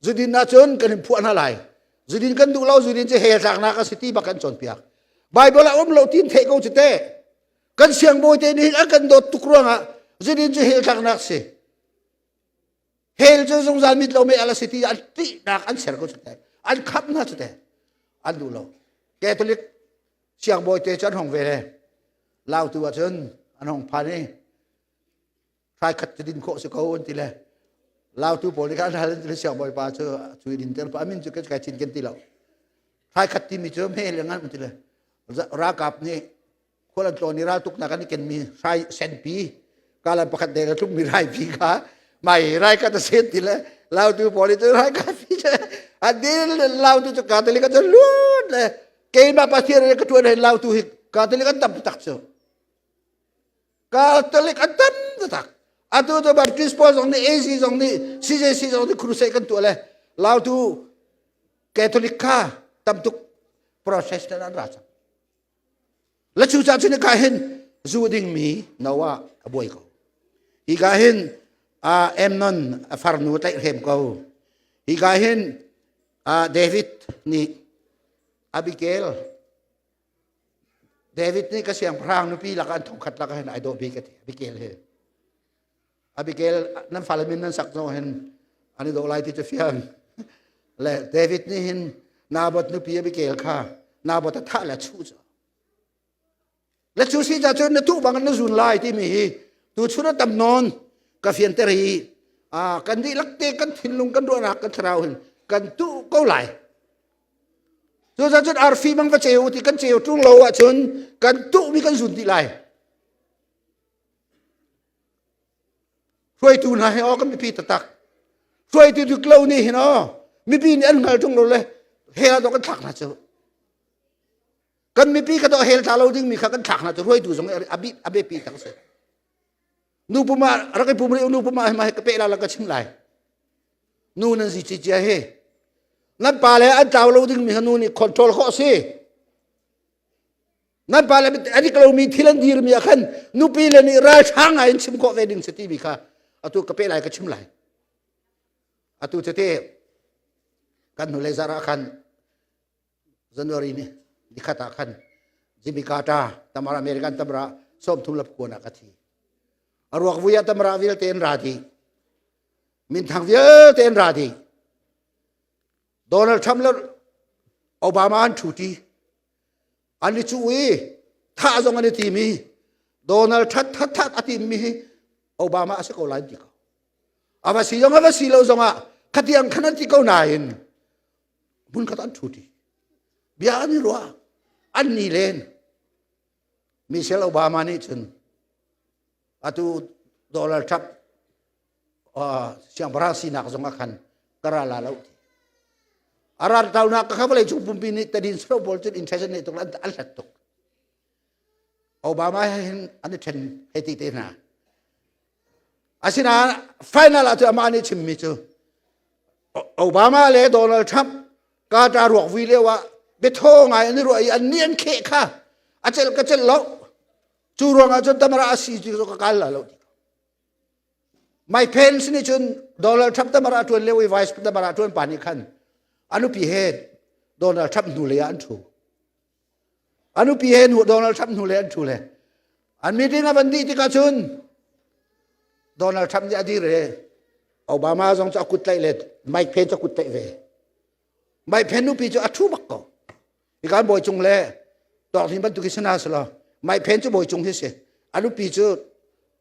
zudin ahcun kan in phuah hna lai zudin kan duh lo zudin cu hell tlaknak a si ti bak kan cawnpiak Bible ah um lo tin theih ko cu te kan siangbawi te nih an kan dawt tuk ruangah zudin cu hell tlaknak si hell cu zungzal mit lo mei al a si ti an tihnak an ser ko cu te an khap hna cu te an duh lo Catholic siangbawi te cu an hong ve le lautu ahcun an hong phan i hrai khat cu din khawh si ko an ti le lautu pawl nih khan an hal an ti le siangbawi pa cu cu i din ter pa amin cu kai cin ken ti lo hrai khat timi cu hme le ngan ti le ralkap nih khual an tlawn i raltuknak an i kenmi hrai senpi kalan pakhat deng a tlummi raipi kha mai rai ka ta sen ti le lautu pawl nih cun rai ka fi a dil lautu cu Catholic a cu lut le keimah Pathian ka ṭuan hen lautu hi Catholic an tam tak cu Catholic an tam tak atu cu Baptist pawl zong nih AC zong nih CJC zong nih crusade kan tuah le lautu Catholic kha tam tuk Protestant an ra cang Le cu ca cun hika hin zu dingmi Noah a buai ko. Hika hin Amnon a farnu tlaihhrem ko. Hika hin David nih Abigail David nih ka siangpahrang nupi lakah an thongkhat lakah hin ai dawh bik a ti Abigail hi. Abigail nan fale min nan sak zong hin an i dawh lai ti cu fiang. Le David nih hin Naboth nupi Abigail kha Naboth a thah le a chuh cu. Le cu si ca cun na tuh bang na zun lai timi hi tu chun a tam nawn ka fianter hi kan dihlak te kan thinlung kan ruahnak kan thlarau hin kan tuh ko lai. Cucaah cun arfi bang va ceu ti kan ceu ṭung lo ahcun kan tuhmi kan zun dih lai. Hruaitu hna he aw kan mipi taktak. Hruaitu dik lo nih hin aw mipi nih an hngal ṭung lo le hell ah kan thlak hna cu. Kan mipi kha to hell tla lo dingmi kha kan thlak hna cu hruaitu zong a biapi tak si. Nu puma rak i pum rih nu puma hi ka pe la la ka chim lai. Nu nan si ci cia hi. Nan pa le an tlau lo dingmi kha nu nih control khawh si. Nan pa le a dik lomi thil an dirmi ah khan nupi le nih ralṭha ngai in chim khawh ve ding si timi kha atu ka pe lai ka chim lai. Atu tete kan hnulei zarh ah khan January ni nikhat ah khan Jimmy Carter Tamara American Tamara 30 lap kuan ah ka thi. A ruak vui ah Tamara vialte an ra dih. Minthang vialte an ra dih. Donald Trump le Obama an ṭhuti. An i cuh i thah zong an i tim i Donald Trump that that a timmi hi Obama a si ko lai ti ko. A va si zong a va si lo zong ah khatiang khan an ti ko nain hmunkhat an ṭhuti. Bia an i ruah. An ni len. Michelle Obama nih cun atu Donald Trump siangpahrang sinak zong ah khan ka ra la lo ti. A ral taunak ka kha vawlei cung pumpi nih tadin sro pawl cun interest nei tuk an hlat tuk. Obama he hin an i ṭhen hei ti te hna. Asinain final ah cu amah nih chimmi cu Obama le Donald Trump Carter ruak vui lio ah biathaw ngai an i ruah i an nih an kheh kha a celh ka celh lo. Cu ruangah cun tamara a si cu ka kal la lo ti. Mike Pence nih cun Donald Trump tamara ṭuan lio i vice tamara ṭuan pa nih khan a nupi he Donald Trump hnulei ah an ṭhu. A nupi he Donald Trump hnulei an ṭhu le an meeting a van dih tikah cun Donald Trump nih a dir i Obama zong cu a kut tlaih le Mike Pence a kut tlaih ve. Mike Pence nupi cu a ṭhu bak ko. Hikan bawi cung le tawk bantuk hi sana selaw Mike Pence cu bawi cung hi si. A nupi cu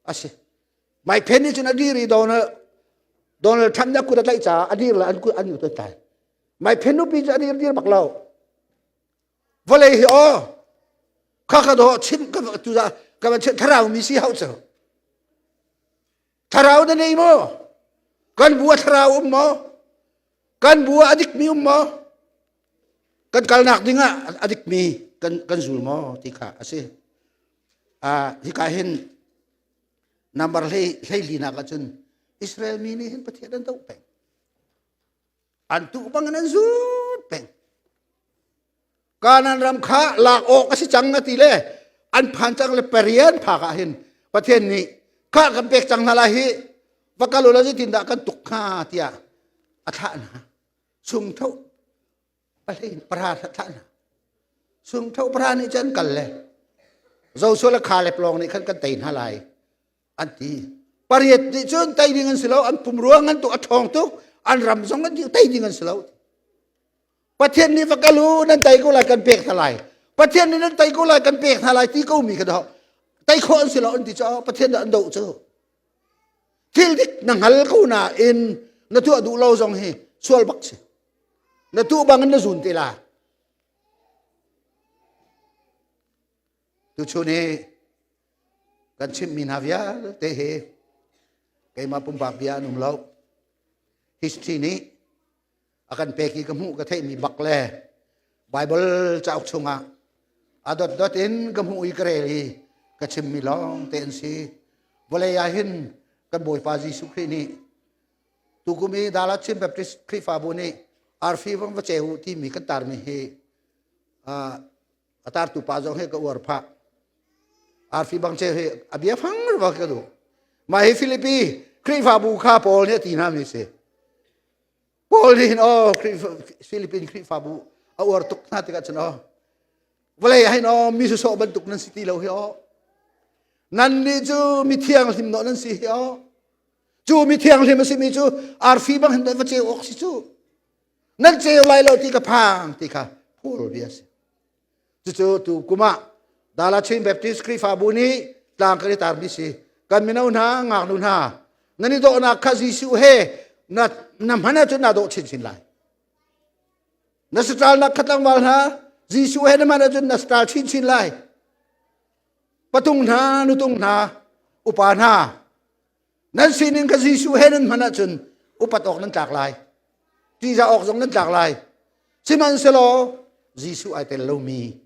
a si. Mike Pence nih cun a dir i Donald Donald Trump nih a kut a tlaih caah a dir le an kut an ut an tlai. Mike Pence nupi cu a dir dir bak lo. Vawlei hi aw kha ka do chim ka tu ka van chim thlarau mi si hau cu. Thlarau na nei maw? Kan bu a thlarau um maw? Kan bu ah a dikmi um maw? Kan kalnak ding ah a dikmi kan kan zul maw ti kha a si. Ah hika hin Number hlei hlei linak ahcun Israel mi nih hin Pathian an doh peng. An tuh bang in an zut peng. Kanan ram kha lak awk a si cang a ti le an phan cang le parian phak ah hin Pathian nih kha kan pek cang hna lai hi va kal ulaw zeitindah kan tuk hnga tiah a thlah hna. Sungthoh pahlein para thlah hna. Sungthoh para nih cun kal le Joshua le Caleb lawng nih khan kan tei hna lai an ti. Pariat nih cun tei ding an si lo, an pum ruang an tuk a ṭhawng tuk, an ram zong an tei ding an si lo. Pathian nih va kal u nan tei ko lai kan pek hna lai. Pathian nih nan tei ko lai kan pek hna lai ti ko mi kha dah tei khawh an si lo an ti caah Pathian dah an doh cu. Thil dik na hngal ko nain na tuah duh lo zong hi sual bak si. Na tuh bang in na zun te la. Tuchun hi kan chimmi hna vialte hi keimah pumpak bia an um lo. History nih a kan pek i ka hmuh ka theihmi bak le Bible cauk chungah a dotdot in ka hmuh i ka rel i ka chimmi lawng te an si. Vawlei ah hin kan Bawipa Jesuh Khrih nih tukum i Dallas Chin Baptist Khrihfabu nih arfi vang va ceu timi kan tarmi hi a tartu pa zong hi ka uar phah. Arfi bang ceu hi a bia fang va ka duh. Mah hi Filipi Khrihfabu kha Paul nih a ti hna mi si. Paul nih hin aw Philippine Khrihfabu a uar tuk hna tikah cun aw vawlei ah hin aw mi sawsawh bantuk nan si ti lo hi aw nan nih cu mi thianghlim nawh nan si hi aw cu mi thianghlim a simi cu arfi bang hin va ceu awk si cu nan ceu lai lo ti ka phang ti kha Paul bia si. Cucu tu kum ah Dala Chin Baptist Khrihfabu nih tlang kan i tarmi si. Kan mino hna, ngaknu hna, nan i dawhnak kha Jesuh he na na hman ahcun naa dawh chinchin lai. Na saṭalnak kha tlangval hna, Jesuh he na hman ahcun na saṭal chinchin lai. Patung hna, nutung hna, upa hna, nan sining kha Jesuh he nan hman ahcun upat awk nan tlak lai. Ṭihzah awk zong nan tlak lai. Sihmanhsehlaw Jesuh ai tel lomi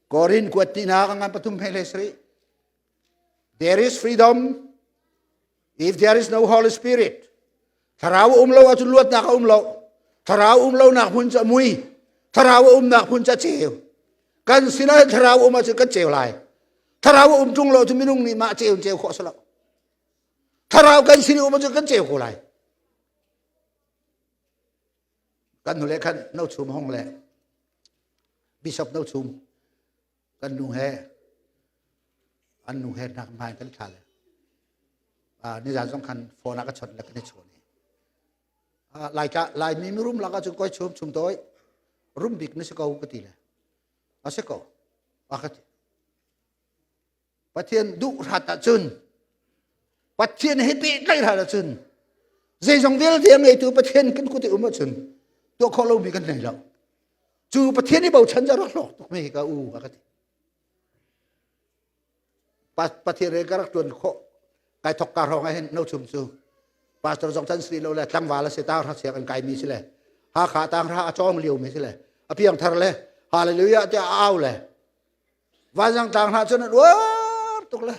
Korin kuat tinak a ngan pathum he le sarih. There is freedom if there is no Holy Spirit. Thlarau um lo ahcun luatnak a um lo. Thlarau um lonak hmun cu a mui. Thlarau a umnak hmun cu a ceu. Kan sinah thlarau um ahcun kan ceu lai. Thlarau a um ṭung lo cu minung nih mah ceu in ceu khawh a si lo. Thlarau kan sin i um ahcun kan ceu ko lai. Kan hnulei khan no chum hong le bishop no chum kan nu he an nu he nak hmai kan thla le nizan zong khan phone ah ka chawnh le kan i chawn i lai ka laimi mirum lak ahcun koi chum chum toi rum bik na si ko ka ti le a si ko a ka ti. Pathian duh hrat ahcun, Pathian he pehtlaih hrat ahcun, zeizong vialte a ngeitu Pathian kan kut i um ahcun tuah khawh lomi kan nei lo. Cu Pathian i bochan cu a rak hlawk tuk mi ka u a ka ti. Pathian re ka rak tuan khawh kai thok ka hrawng ah hin no chum cu pastor zong chan si lo le tlangval a si tang hra siak an kai mi si le Hakha tang hra a cawng lio mi si le a piang thar le hallelujah tiah a au le Vanzang tlang hna cun an uar tuk le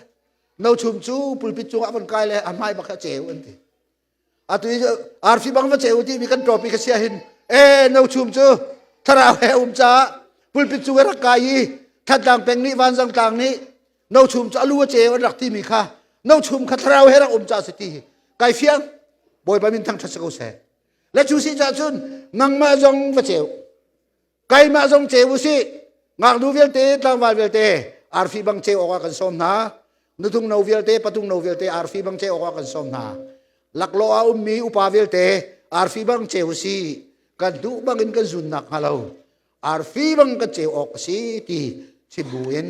no chum cu pulpit cungah von kai le a hmai bak a ceu an ti. Atu i arfi bang va ceu ti mi kan topi ka sia hin e no chum cu thlarau he um caah pulpit cung rak kai i Thantlang peng nih Vanzang tlang nih no chum cu alu a ceu an rak ti mi kha no chum kha thlarau he rak um caah si ti hi kai fiang. Bawipa min thangṭhat si ko seh. Le cu si cah cun nangmah zong va ceu, keimah zong ceu usih. Ngaknu vialte, tlangval vialte arfi bang ceu awkah kan sawm hna. Nutung no vialte, patung no vialte arfi bang ceu awkah kan sawm hna. Laklawh ah ummi upa vialte arfi bang ceu usih. Kan duh bangin kan zun nak hnga lo arfi bang kan ceu awk a si ti chim bu in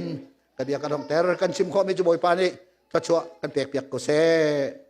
ka bia kan hongter. Kan chim khawhmi cu Bawipa nih thluachuah kan pek piak ko seh.